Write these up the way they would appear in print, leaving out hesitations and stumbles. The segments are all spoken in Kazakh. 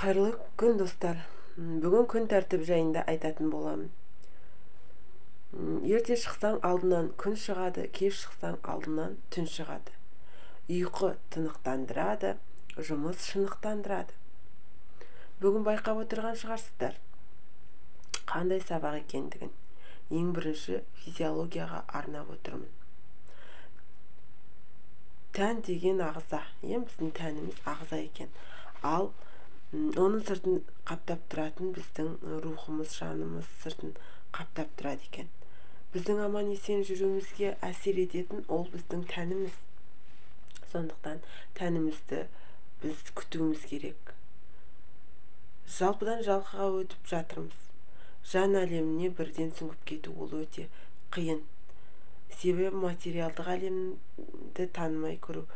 Қайырлы күн, достар. Бүгін күн тәртібі жайында айтатын боламын. Ерте шықсаң алдынан күн шығады, кеш шықсаң алдынан түн шығады. Ұйқы тынықтандырады, жұмыс шынықтандырады. Бүгін байқап отырған шығарсыздар, қандай сабақ екендігін. Ең бірінші физиологияға арнап отырмын. Тән деген ағза, біздің тәніміз ағза екен. Ал оның сыртын қаптап тұратын біздің рухымыз, жанымыз сыртын қаптап тұрады екен. Біздің аман есен жүруімізге әсер ететін ол біздің тәніміз. Сондықтан тәнімізді біз күтуіміз керек. Жалпыдан жалқыға өтіп жатырмыз. Жан әлеміне бірден сүңгіп кету ол өте қиын. Себебі материалдық әлемді танымай көру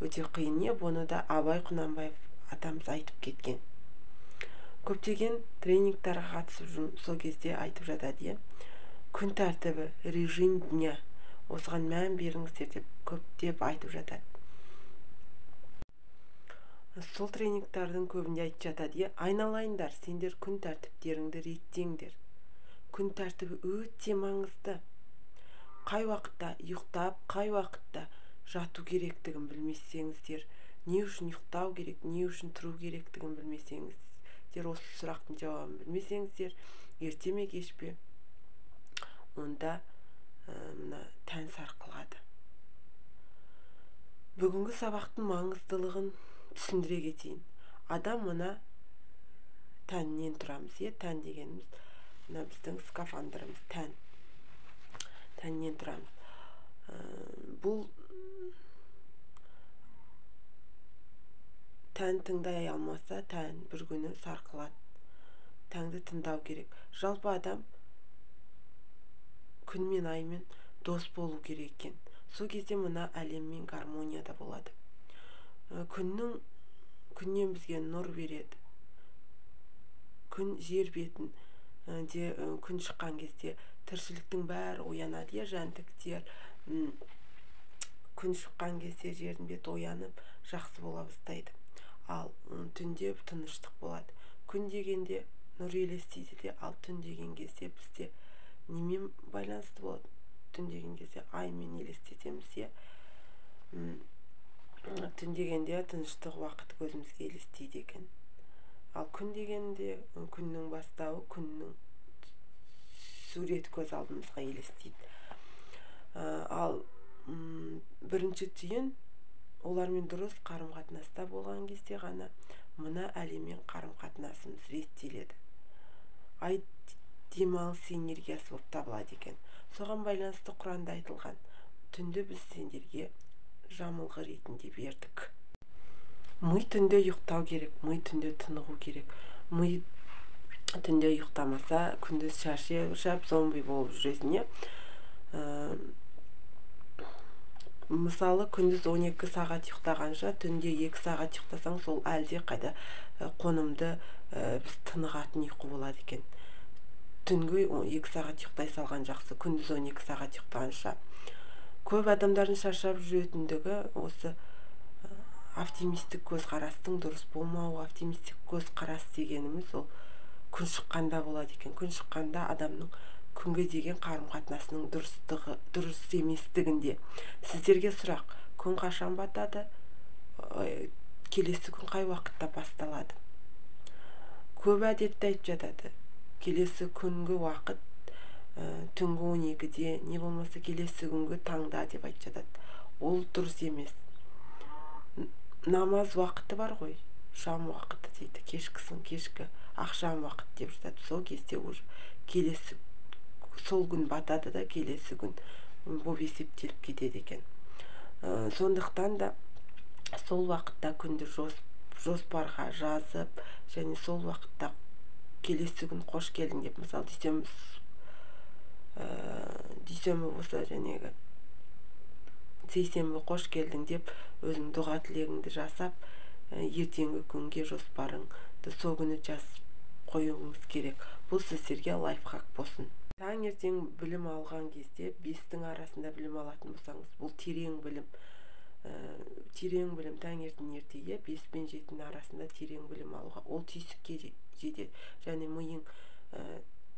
өте қиын. Бұны да Абай Құнанбаев атамыз айтып кеткен. Көптеген тренингтарға қатысып жүрмін, сол кезде айтып жатады, күн тәртібі, режим дня, осыған мән беріңіздер деп көптеп айтып жатады. Сол тренингтардың көбінде айтып жатады, айналайындар, сендер күн тәртіптеріңді реттеңдер. Күн тәртібі өте маңызды. Қай уақытта ұйықтап, қай уақытта жату керектігін білмесеңіздер, не үшін ұйықтау керек, не үшін тұру керектігін білмесеңіздер, осы сұрақтың жауабын білмесеңіздер, ерте ме кеш пе, онда мына тән сарқылады. Бүгінгі сабақтың маңыздылығын түсіндіре кетейін. Адам мына тәннен тұрамыз, тән дегеніміз мына біздің скафандрымыз, тән. Тәннен тұрамыз. Бұл тән тыңдай алмаса, тән бір күні сарқылады. Тәнді тыңдау керек. Жалпы адам күн мен аймен дос болу керек екен. Сол кезде мына әлеммен гармонияда болады. Күннен бізге нұр береді. Күн жер бетін де, күн шыққан кезде тіршіліктің бәрі оянады, жәндіктер. Күн шыққан кезде жердің беті оянып, жақсы бола бастайды. Ал түнде тыныштық болады. Күн дегенде нұр елестейді де, ал түн деген кезде бізде немен байланысты болады? Түн деген кезде аймен елестетеміз, Түн дегенде тыныштық уақыт көзімізге елестейді екен. Ал күн дегенде күннің бастауы, күннің суреті көз алдымызға елестейді. Ал бірінші түйін, олармен дұрыс қарым-қатынаста болған кезде ғана мына әлеммен қарым-қатынасымыз реттеледі. Ай демалыс энергиясы болып табылады екен. Соған байланысты Құранда айтылған, түнді біз сендерге жамылғы ретінде бердік. Ми түнде ұйықтау керек, ми түнде тынығу керек. Ми түнде ұйықтамаса, күндіз шаршап зомби болып жүресің. Мысалы, күндіз 12 сағат ұйықтағанша, түнде 2 сағат ұйықтасаң, сол әлде қайда қонымды біз тынығатын ұйқы болады екен. Түнгі 2 сағат ұйықтай салған жақсы, күндіз 12 сағат ұйықтағанша. Көп адамдардың шаршап жүретіндігі осы оптимистік көзқарастың дұрыс болмауы. Оптимистік көзқарас дегеніміз ол күн шыққанда болады екен. Күн шыққанда адамның күнге деген қарым-қатынасының дұрыс еместігінде. Сіздерге сұрақ, күн қашан батады, келесі күн қай уақытта басталады? Көп әдетте айтып жатады, келесі күнгі уақыт түнгі 12-де, не болмаса келесі күнгі таңда деп айтып жатады. Ол дұрыс емес. Намаз уақыты бар ғой, шам уақыты дейді, кешкісін, кешкі ақшам уақыт деп жатады. Сол кезде уже келесі сол күн батады да, келесі күн болып есептеліп кетеді екен. Сондықтан да сол уақытта күнді жоспарға жазып, және сол уақытта келесі күн қош келдің деп, мысалы, дүйсенбі болса, жәнегі сейсенбі қош келдің деп өзің дұға тілегіңді жасап, ертеңгі күнге жоспарыңды сол күні жазып қоюыңыз керек. Бұл сіздерге лайфхак болсын. Таңертең білім алған кезде, 5-тің арасында білім алатын болсаңыз, бұл терең білім. Терең білім таңертең ерте, 5 пен 7-нің арасында терең білім алуға, ол түйсікке жетеді. Және миың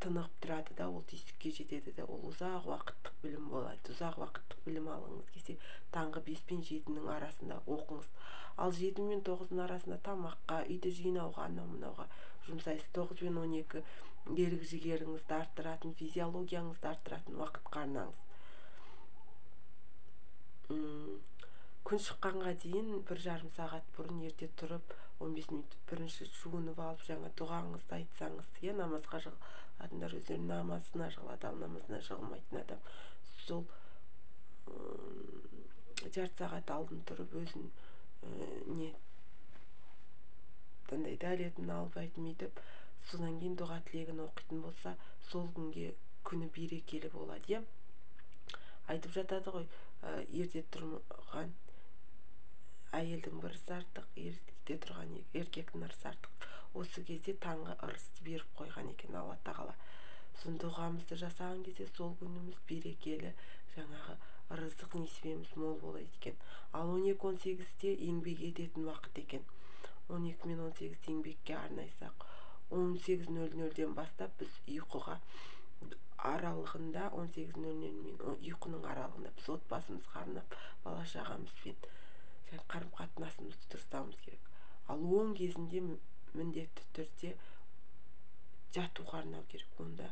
тынығып тұрады да, ол түйсікке жетеді де, ол ұзақ уақыттық білім болады. Ұзақ уақыттық білім алғыңыз келсе, таңғы 5 пен 7-нің арасында оқыңыз. Ал 7 мен 9-ның арасында тамаққа, үйді жинауға, анау-мынауға жұмсайсыз. 9 пен 12 ерік жігеріңізді арттыратын, физиологияңызды арттыратын уақытқа арнаңыз. Күн шыққанға дейін 1,5 сағат бұрын ерте тұрып, 15 минут бірінші жуынып алып, жаңа дұғаңызды айтсаңыз, намазға жығылатындар өздері намазына жығылады, ал намазына жығылмайтын адам сол жарты сағат алдын тұрып өзін не андай дәретін алып айтып, содан кейін дұға тілегін оқитын болса, сол күнге күні берекелі болады. Айтып жатады ғой, ерте тұрған әйелдің бір ырысы артық, ерте тұрған еркектің ырысы артық. Осы кезде таңғы ырысты беріп қойған екен Алла Тағала. Сонда дұғамызды жасаған кезде сол күніміз берекелі, жаңағы ырыздық несібеміз мол болады екен. Ал 12-18-де еңбек ететін уақыт екен. 12 мен 18 еңбекке арнайсақ, 18:00-ден бастап біз ұйқыға аралығында, 18:00 мен ұйқының аралығында біз отбасымызға арнап, бала шағамызбен қарым қатынасымызды дұрыстауымыз керек. Ал 10 кезінде міндетті түрде жатуға арнау керек. Онда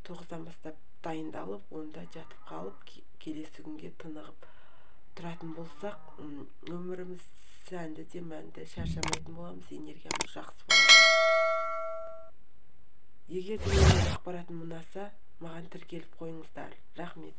9-дан бастап дайындалып, онда жатып қалып, келесі күнге тынығып тұратын болсақ, өміріміз сәнді де мәнді, шаршамайтын боламыз, энергиямыз жақсы болады. Егер де менің ақпаратым ұнаса, маған тіркеліп қойыңыздар. Рахмет.